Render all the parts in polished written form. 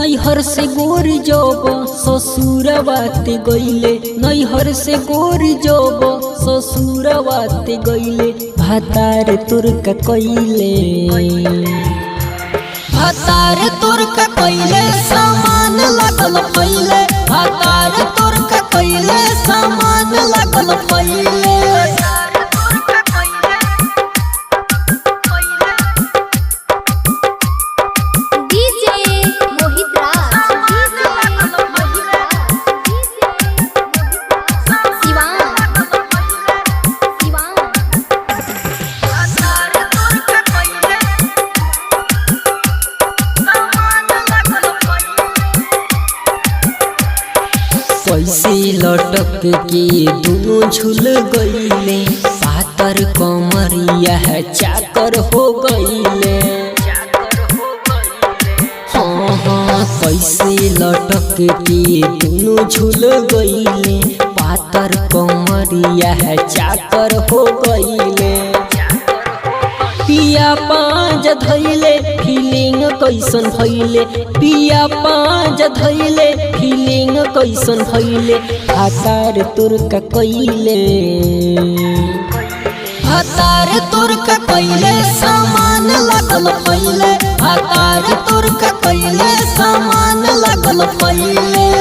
नैहर से गोरी जब ससुरवाते गईले, नैहर से गोरी जब ससुरवाते गईले, भातार तुर का कइले, भातार तुर का कइले सामान लागल फैले, भातार तुर का कइले सामान लागल फैले। डीजे मोहित राज, डीजे मोहित राज, सिवान, सिवान। कैसे लटक के दोनों झूल गईले, पातर कमरिया है चाकर हो गईले। हाँ हाँ, कैसे लटक के दोनों झूल गईले, पातर कमरिया है चाकर हो गईले। पिया पाँच धैले फीलिंग कैसन भैले, पिया पाँच धैले फीलिंग कैसन भैले, भातार तुर का कइले, भातार तुर का कइले सामान लागल फैले, भातार तुर का कइले सामान लागल फैले।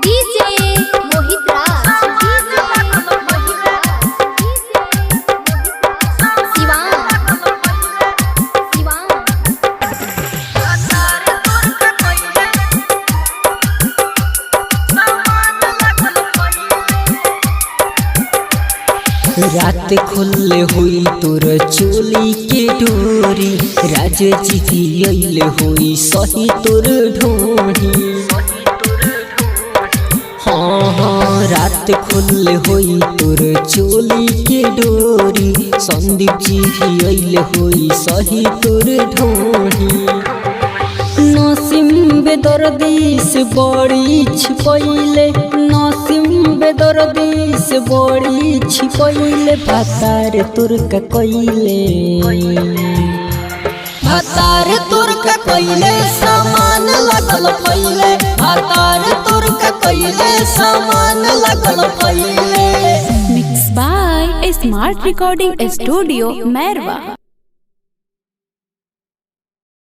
डीजे मोहित राज, डीजे मोहित राज, सिवान, सिवान। रात खुले हुई तोर चोली के डोरी, राज जी अइले हुई सही तोर ढोही। हाँ हाँ, रात खुले हुई तोर चोली के डोरी, संदीप जी भी अइले हुई सही तोर ढोही। नसीम बेदर्दी से बड़ी छिपैले, नसीम बेदर्दी से बड़ी छिपैले, भातार तुर का कइले, भातार तुर का कइले सामान लागल फैले, भातार तुर का कइले सामान लागल फैले। Mix by smart recording studio Mairwa.